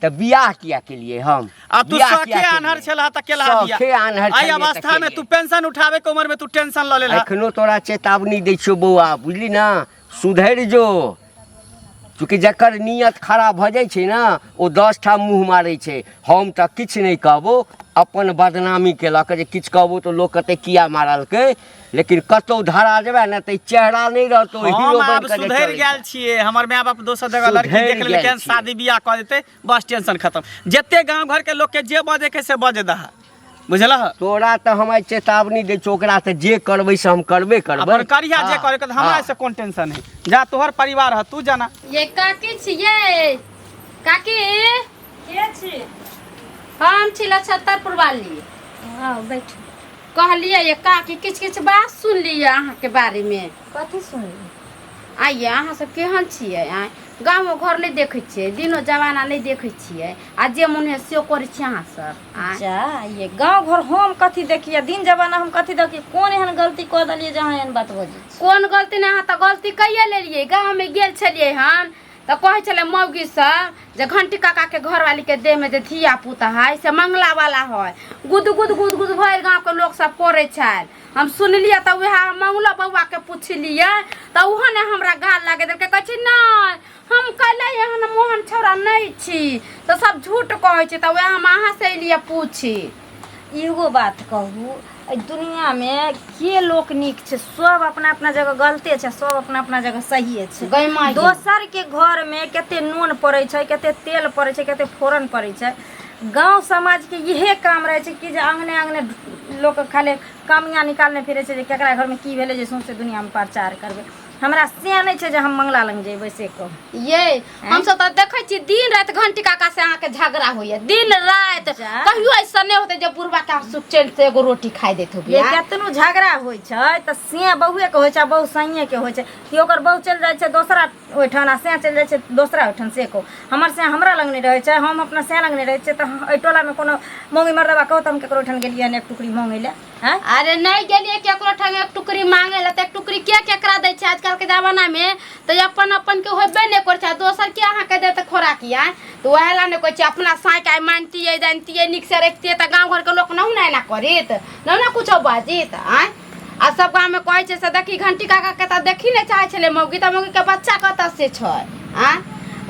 Speaker 3: तऽ बियाह किया केलियै हम?
Speaker 1: आ तू
Speaker 3: बियाह
Speaker 1: शौखे
Speaker 3: किया केलियै?
Speaker 1: आन्हर छलह तऽ केलह बियाह।
Speaker 3: शौखे आन्हर
Speaker 1: एहि
Speaker 3: छलियै तऽ
Speaker 1: अवस्था में
Speaker 3: केलियै।
Speaker 1: तू पेंशन उठावे के उम्र में तू टेंशन लऽ लेलह।
Speaker 3: एखनो तोरा चेतावनी दै छियौ बौआ, बुझली ना? सुधरि जो, चूँकि जकर नियत खराब भऽ जाइ छै ने, ओ 10 ठाम मुँह मारै छै। हम तऽ किछु नहि कहबो, अपन बदनामीके लऽ कऽ जे किछु कहबो तऽ लोक कहतै किया मारलकै। लेकिन कतहु धरा जेबै ने तऽ ई चेहरा नहि रहतौ हीरो
Speaker 1: हम आब
Speaker 3: बनि कऽ जे
Speaker 1: सुधरि
Speaker 3: चलै
Speaker 1: गेल
Speaker 3: छै।
Speaker 1: छियै। हमर माय बाप दोसर जगह लड़की
Speaker 3: सुधरि
Speaker 1: देख लेलकै
Speaker 3: गेल
Speaker 1: हन,
Speaker 3: छियै।
Speaker 1: शादी बियाह कऽ देतै, बस टेंशन खतम। जते गाँव घर के लोक के जे बजै के से बजे दहा, बुझलह?
Speaker 3: तोरा तऽ हम आइ चेतावनी दै छियौ, ओकरा तऽ जे करबै से हम करबे करबै।
Speaker 1: अपन करिया जे करे के, हमरा से कोन टेंशन है? जा, तोहर परिवार है, तू जाना।
Speaker 2: ये काकी छियै? काकी।
Speaker 4: के छी?
Speaker 2: हम छी लछत्तरपुर वाली।
Speaker 4: आउ, बैठू।
Speaker 2: कहलियै ये काकी, किछु किछु बात सुनलियै अहाँके बारेमे।
Speaker 4: कथी सुनली?
Speaker 2: आइये अहाँ सब केहन छियै? आँय, गामो घर नहि देखै छियै, दिनो जमाना नहि देखै छियै, आ जे मोन होइए से करै छियै अहाँ सब? आँय।
Speaker 4: जा ये, गाँव घर हम कथी देखिए, दिन जमाना हम कथी देखिए? कोन एहन गलती कऽ देलियै जे अहाँ एहन बात बजै छी?
Speaker 2: कोन गलती नहि, अहाँ तऽ गलती कैये लेलियै। गाँवमे गेल छलियै हन तऽ
Speaker 5: तऽ कहै छलै मौगी सब जे घंटी काका के घरवाली के देह में जे धिया पुता है से मंगला वाला है। गुद गुद गुद गुद भरि गाँव के लोग सब करै छल। हम सुनलियै तऽ वएह हम मंगलो बौआ के पुछलियै तऽ ओहो ने हमरा गाल लगे देलकै, कहै छै नहि हम कैले एहन मोहन छौड़ा नहि छी, तऽ सब झूठ कहै छै। तऽ वएह हम अहाँ से एलियै पूछी।
Speaker 2: एगो बात कहू, एहि दुनियामे के लोक नीक छै? सब अपना अपना जगह गलते छै, सब अपना अपना जगह सहिए छै।
Speaker 5: गै माय,
Speaker 2: दोसरके घरमे कते नून पड़ै छै, कते तेल पड़ै छै, कते फोरन पड़ै छै। गाँव समाजके इहे काम रहै छै कि जे अङ्गने अङ्गने लोक खाली कमियाँ निकालने फिरै छै जे केकरा घरमे की भेलै, जे सौँसे दुनियामे प्रचार करबै। हमरा से नहि छै जे हम मंगला लग जेबै से कहू।
Speaker 5: ये हमसब तऽ देखै छी दिन राति घंटी काका से अहाँके झगड़ा होइया दिन राति।
Speaker 2: जा।
Speaker 5: कहियो ऐसा नहि होतै जे बुढ़बा के अहाँ सुख चैन से एगो रोटी खाइ दैत होबै।
Speaker 2: ये केतनो झगड़ा होइ छै तऽ से बहुएके होइ छै आ बहु सैंयेके होइ छै कि ओकर बहु चलि जाइ छै दोसरा ओहिठाम आ सैं चलि जाइ छै दोसरा ओहिठाम। से कहू, हमर सैं हमरा लग नहि रहै छै, हम अपना सैं लग नहि रहै छियै, तऽ एहि टोलामे कोनो मौगी मरदबा कहू तऽ हम केकरो ओहिठाम गेलियै हन एक टुकड़ी मांगै लए? आँय?
Speaker 5: अरे नहीं गेलियै केकरो ठाम एक टुकड़ी मांगे ला, तऽ एक टुकड़ी के केकरा दै छै? आजकल के जमाना में तऽ अपन अपन के होबे नहि करै छै, आ दोसर के अहाँके देत खोराकी? आँय, तऽ वएह ला नहि कहै छै अपना साँइ के आइ मानतियै जानतियै नीक से रखतियै तऽ गाँव घरके लोक नहु ने एना करित, नहु ने कुछो बाजित। आँय, आ सब गाँवमे कहै छै से देखी घंटी काका के तऽ देखी नहि चाहै छलै मौगी, तऽ मौगी के बच्चा कतऽ से छै? आँय,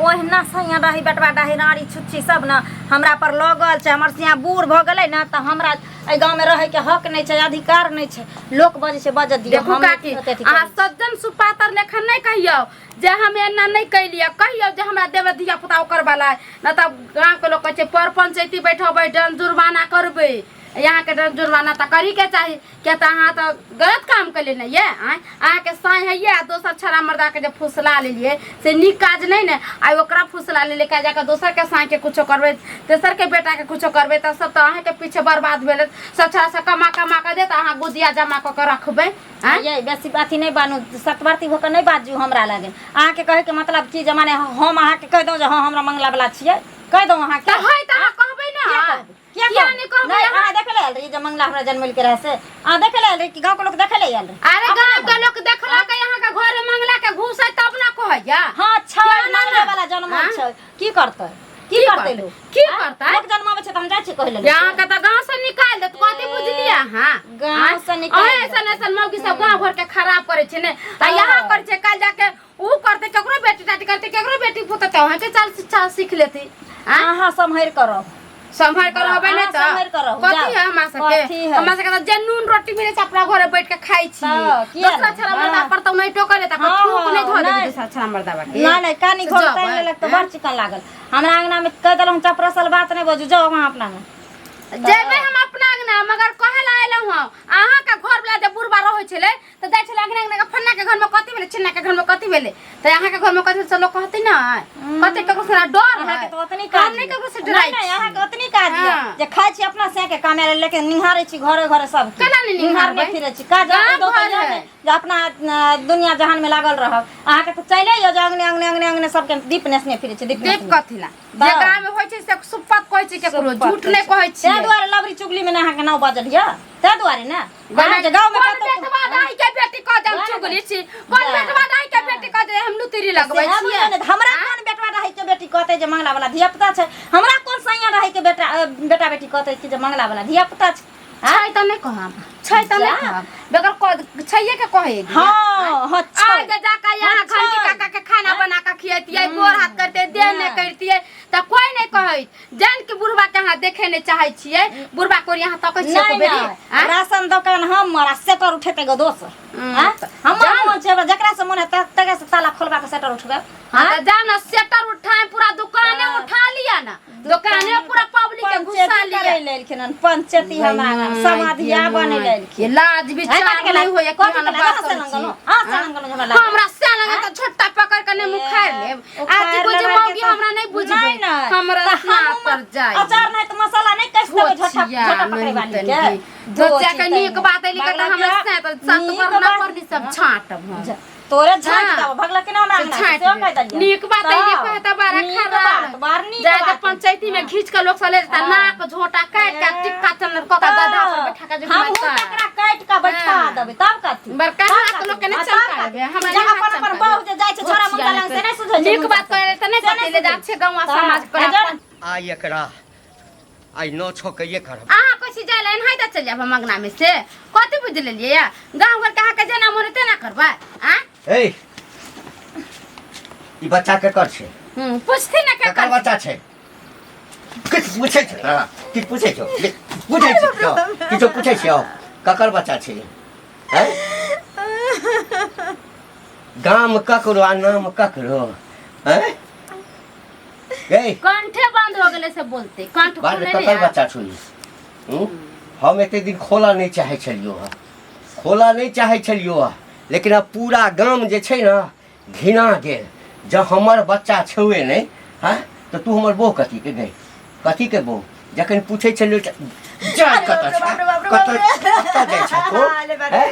Speaker 2: ओहिना सैया रही बेटवा डाही राड़ी छुच्छी सब ने हमरा पर लगल छै। हमर सैया बूढ़ भऽ गेलै ने तऽ हमरा एहि गाँवमे रहैके हक नहि छै, अधिकार नहि छै। लोक बजै छै बजऽ दियौ।
Speaker 5: देखू
Speaker 2: हम
Speaker 5: काकी,
Speaker 2: ओते अथी
Speaker 5: अहाँ
Speaker 2: करै छी।
Speaker 5: सज्जन सुपातर लेखन नहि कहियौ जे हम एना नहि कैलियै। कहियौ जे हमरा देबै धिया पुता ओकर वाला, नहि तऽ गाँवके लोक कहै छै पर पंचायती बैठेबै, दंड जुर्माना करबै। यहाँके दंड जुर्माना तऽ करहीके चाही, किया तऽ अहाँ तऽ गलत काम केलियै ने। ये आँय, अहाँके साँइ हैये आ दोसर छड़ा मर्दाके जे फुसला लेलियै से नीक काज नहि ने। आइ ओकरा फुसला लेलियै, काल्हि जाकऽ दोसरके साँइके कुछो करबै, तेसरके बेटाके कुछो करबै, तऽ सब तऽ अहाँके पीछे बर्बाद भेलै। सब छड़ा से कमा कमा कऽ देत, अहाँ गुदिया जमा कऽ कऽ रखबै। आँय,
Speaker 2: ये बेसी अथी नहि बानू, सतवर्ती भऽ कऽ नहि बाजू हमरा लग। अहाँके कहैके मतलब की जे माने हम अहाँके कहि दौं जे हँ हमरा मंगलावला छियै, कहि दौं अहाँके?
Speaker 5: तऽ है तऽ अहाँ कहबै ने।
Speaker 2: किया कहबै?
Speaker 5: किया नहि कहबै?
Speaker 2: नहि, अहाँ देखे लए आयल रही जे मंगला हमरा जनमल के रहे से? अहाँ देखे लए आयल रही कि गाँव के लोक देखे लए आयल रहे?
Speaker 5: अरे गाँव के लोक देखलक यहाँ के घर में मंगला के घुसै तब ना कहैया।
Speaker 2: हाँ छै,
Speaker 5: किया ना?
Speaker 2: मंगला वाला जनमल
Speaker 5: हाँ?
Speaker 2: छै, की करतै? की करतै लोक?
Speaker 5: की करतै?
Speaker 2: लोक जनमाबै छै तऽ हम जाइ छी कहै लए?
Speaker 5: यहाँ के तऽ गाँव से निकाल देत, कथी बुझलियै अहाँ?
Speaker 2: गाँव से निकालि
Speaker 5: अहाँ ऐसन ऐसन मौगी सब गाँव घर के खराब करै छै ने, आ यहाँ करै छै, काल्हि जाके ऊ करतै, केकरो बेटी टाटी करतै, केकरो बेटी पुतै तऽ अहाँके चाल शिक्षा सीख लेतै। आँय?
Speaker 2: अहाँ सम्हरि कऽ रहू।
Speaker 5: सम्हार कर रहबै नहि
Speaker 2: अहाँ
Speaker 5: तऽ
Speaker 2: सम्हारि कऽ रहू,
Speaker 5: कथी
Speaker 2: जाउ।
Speaker 5: है हमरा सबके?
Speaker 2: कथी है?
Speaker 5: हमरा सबके तऽ जे नून रोटी मिलै छै अपना घरे बैठ के खाइ छी।
Speaker 2: तऽ किया
Speaker 5: दोसरा
Speaker 2: नहि?
Speaker 5: छड़ा मर्दा
Speaker 2: हाँ।
Speaker 5: पर तऽ नहि टोकले तऽ
Speaker 2: हाँ,
Speaker 5: थूक नहि धऽ देबै
Speaker 2: नहि।
Speaker 5: दोसरा छड़ा मर्दाबा के।
Speaker 2: नहि नहि, कानी
Speaker 5: से
Speaker 2: घोर
Speaker 5: जबै,
Speaker 2: तानि लेलक तऽ
Speaker 5: हैं?
Speaker 2: बड़ चिकन लागल। हमरा अंगना मे कहि देलहुँ चपरसल बात नहि बजू, जाउ अहाँ अपना अंगना।
Speaker 5: जेबै हम अपना अंगना, मगर कहै लए अयलहुँ हँ अहाँके घर वाला जे बुढ़बा रहै छलै तऽ जाइ छलै अंगना अंगना के फन्ना के घर में कथी भेलै, चिन्ना के घर में कथी भेलै, तऽ अहाँके घर में कथी भेलै से लोक कहतै ने। कते ककरो से डर है?
Speaker 2: अहाँके तऽ ओतनी
Speaker 5: हम
Speaker 2: काज
Speaker 5: नहि
Speaker 2: यऽ।
Speaker 5: ककरो से
Speaker 2: नहि
Speaker 5: डराइ
Speaker 2: नहि,
Speaker 5: छी।
Speaker 2: अहाँके ओतनी काज यऽ
Speaker 5: हाँ।
Speaker 2: जे खाइ छी अपना से के कमाए लेकिन निहारै छी घरे घरे सब।
Speaker 5: केना नहि
Speaker 2: निहारने
Speaker 5: निहारबै?
Speaker 2: फिरै छी काज
Speaker 5: गाम
Speaker 2: दौ तऽ
Speaker 5: घर
Speaker 2: यऽ
Speaker 5: है।
Speaker 2: नहि जे अपना दुनिया जहान में लागल रहब। अहाँके तऽ चले यऽ जे अंगने अंगने अंगने अंगने सबके दीप नेसने फिरै छी, दीप
Speaker 5: दीप
Speaker 2: नेसने।
Speaker 5: कथी ला? जे गाँव में होइ छै से सुप्पत कहै छै, केकरो झूठ नहि कहै
Speaker 2: ताहि
Speaker 5: छियै।
Speaker 2: दुआरे लबरी चुगली में अहाँके नाव बाजल यऽ, ताहि दुआरे ने अहाँ जे गाँव में
Speaker 5: कोन
Speaker 2: कतौ
Speaker 5: बेटवा दाई के बेटी कह दे हम चुगली छी? कोन
Speaker 2: जा।
Speaker 5: बेटवा दाई के बेटी कह दे हम लुतरी लगबै
Speaker 2: सेहे
Speaker 5: छियै?
Speaker 2: बुझलियै ने, हमरा कोन बेटवा रहै के बेटी कहतै जे मंगला वाला धिया पुता छै? हमरा कोन सैया रहै के बेटा बेटा बेटी कहतै कि जे मंगला वाला धिया पुता छै?
Speaker 5: छै तऽ नहि कहब, छै तऽ नहि
Speaker 2: जा।
Speaker 5: कहब, बगैर कह छैये के कहै।
Speaker 2: हँ हँ, छै।
Speaker 5: आइ जे जाके यहाँ
Speaker 2: हाँ,
Speaker 5: घंटी
Speaker 2: छै।
Speaker 5: काका के खाना बना के खियैतियै, गोर हाथ करते देह नहि करितियै तऽ कोई नहि कहैत। जान के बुढ़वा के अहाँ देखे नहि चाहै छियै, बुढ़वा कोरी अहाँ तकै छियै
Speaker 2: नहि
Speaker 5: एको बेरी?
Speaker 2: नहि,
Speaker 5: आँय?
Speaker 2: राशन दोकान हमर आ सेटर उठेतै गो दोसर। आँय? हमर
Speaker 5: जान।
Speaker 2: मोन छै, हमरा जकरा से मोन हेतै तकरा से ताला खोलबा के सेटर उठबै।
Speaker 5: हाँ तऽ जाउ ने सेटर उठाए पूरा दुकाने उठा लिअ ने, दुकाने पूरा पब्लिक के घुसा
Speaker 2: पंचायती
Speaker 5: लिअ।
Speaker 2: करै लेलखिन हन, पंचायती हमरा आगाँ समाधिया बनै लेलखिन।
Speaker 5: ये लाज विचार
Speaker 2: कथी
Speaker 5: नहीं होइए कि
Speaker 2: कथी
Speaker 5: हम
Speaker 2: केलक? अहाँ
Speaker 5: बासल
Speaker 2: से लंगलहुँ?
Speaker 5: छी।
Speaker 2: अहाँ से लंगलहुँ जे हमरा लागल?
Speaker 5: हमरा से लगे तऽ छोटा पकड़ के नहीं मुखार लेब।
Speaker 2: उखाड़ि
Speaker 5: आज बुझ
Speaker 2: लेबै
Speaker 5: मौगी
Speaker 2: के तऽ-
Speaker 5: हमरा नहीं बुझबै।
Speaker 2: नहि, नहि।
Speaker 5: हमरा
Speaker 2: तऽ
Speaker 5: स्नान
Speaker 2: हमहूँ
Speaker 5: पर जाय।
Speaker 2: अचार नहि तऽ मसाला नहि कसि देबै झोटा
Speaker 5: धोतिया
Speaker 2: झोटा पकड़ै
Speaker 5: नहीं
Speaker 2: वाली के।
Speaker 5: तनी। धोतिया के नीक बात एली के तऽ हमरा से तऽ सत
Speaker 2: नीक
Speaker 5: वरना
Speaker 2: बात-
Speaker 5: पर भी सब छाँटब हम।
Speaker 2: तोरे झाँक
Speaker 5: हाँ।
Speaker 2: देबो भगला के ना हमरा
Speaker 5: से
Speaker 2: अंगना से,
Speaker 5: छाँटि
Speaker 2: सेहो
Speaker 5: दे।
Speaker 2: कहि देलियै।
Speaker 5: नीक बात है जे
Speaker 2: तब,
Speaker 5: कहता बड़ा
Speaker 2: नीक
Speaker 5: खराब।
Speaker 2: बात, बड़ नीक
Speaker 5: जाके
Speaker 2: बात।
Speaker 5: पंचायती में घींच के लोग सब ले जेता नाक झोटा काट के टिक्का चंदन कऽ के गधा पर बैठा के जे
Speaker 2: हमहूँ
Speaker 5: घुमाता।
Speaker 2: तकरा काटि के बैठा
Speaker 5: हाँ।
Speaker 2: देबै तब कथी
Speaker 5: बड़का
Speaker 2: तब
Speaker 5: हाथ
Speaker 2: कथी?
Speaker 5: लोग के नहि
Speaker 2: हाँ, तब
Speaker 5: चमका
Speaker 2: कथी?
Speaker 5: देबै, हमरा
Speaker 2: जे
Speaker 5: नहि
Speaker 2: अपन
Speaker 5: हाथ
Speaker 2: अपन
Speaker 5: चमका
Speaker 2: बहु जे जाइ छै छोरा मुंडा लग से नहि सुझै छै
Speaker 5: नीक
Speaker 2: मुंडा
Speaker 5: बात कहै तऽ नहि
Speaker 2: से नहि
Speaker 5: पति ले
Speaker 2: सुझै
Speaker 5: जाइ छै गाँव
Speaker 2: तऽ,
Speaker 5: समाज
Speaker 2: आ
Speaker 5: के
Speaker 3: आइ एकरा आइ नौ छओ के ये करब।
Speaker 5: अहाँ कहै छी जाय लए एनाहिते चलि जायब हम अंगना में से कथी बुझि लेलियै या गाँव घर के अहाँके जेना मोन तेना करबै आ
Speaker 3: ए ई बच्चा केकर छै?
Speaker 5: पुछथिन ने
Speaker 3: केकर
Speaker 5: केकर
Speaker 3: बच्चा छै? किछु पूछै छै तोरा? किछु पूछै छौ? पूछै छियौ? किछो पूछै छियौ? ककर बच्चा छै? हैं? गाम ककरो आ नाम ककरो? हैं? गई
Speaker 5: कंठे बंद हो गेलै से बोलते कंठ
Speaker 3: बाद में
Speaker 5: खोले
Speaker 3: ककर
Speaker 5: नहीं
Speaker 3: बच्चा छुनी? हम एते दिन खोला नहीं चाहे छलियो हँ, खोला नहीं चाहे छलियो हँ, लेकिन अब पूरा गाम जे छै ने घिना गेल। जब हमर बच्चा छौए नहीं हँ तऽ तू हमर बहू कथी के गई? कथी के बहू? जखन पूछै छलियो जाय कतऽ छै? कतऽ कतऽ जाइ छै तू? हैं?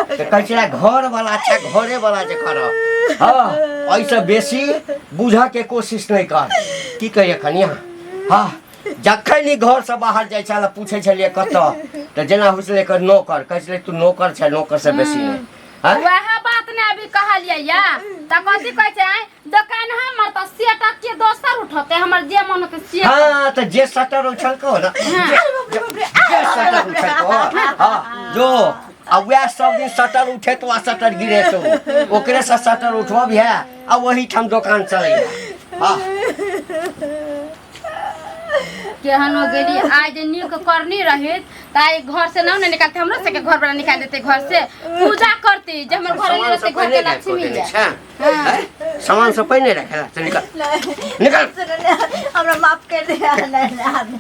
Speaker 3: तऽ कहै छलै घर वाला छै, घरे वाला जे करब। हँ, एहिसँ बेसी बुझऽ के कोशिश नहि कर। की कहिए कनिया? हँ, जखन ई घरसँ बाहर जाइ छल पूछै छलियै कतऽ, तऽ जेना होइ छलै एकर नौकर, कहै छलै तू नौकर छै, नौकरसँ बेसी नहि। हँ?
Speaker 5: वएह बात ने अभी कहलियै या तऽ कथी कहै छै आँय दोकान हमर तऽ सेटर के दोसर उठतै हमर जे मन होतै से।
Speaker 3: हाँ तऽ जे शटर उछलको ने, जे शटर उछलको, हाँ जो आ वएह सब दिन शटर उठेतो आ शटर गिरेतो, ओकरे से शटर उठबब है आ वही ठाम दोकान चलैया। हाँ
Speaker 5: केहन हो गेली आइ जे नीक करनी रहित तऽ आइ घर से न निकालते, हमरो सबके घर वाला निकाल देते घर से। पूजा करती जे हमर घर
Speaker 3: सामान
Speaker 5: रहते
Speaker 3: सब
Speaker 5: घर के
Speaker 3: पहिने राखि
Speaker 5: लक्ष्मी
Speaker 3: देने
Speaker 5: है।
Speaker 3: छै? हैं? सामान सब पहिने रखेला चल निकल निकल।
Speaker 4: हमरा माफ कर दे। नहीं, नहीं,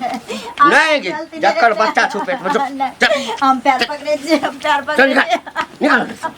Speaker 3: नहीं गे, जकर बच्चा छौ पेट में, जो,
Speaker 4: नहीं,
Speaker 3: चल।
Speaker 4: हम पैर पकड़े छी, हम पैर
Speaker 3: चल
Speaker 4: पकड़े
Speaker 3: निकल
Speaker 4: छी।
Speaker 3: निकल।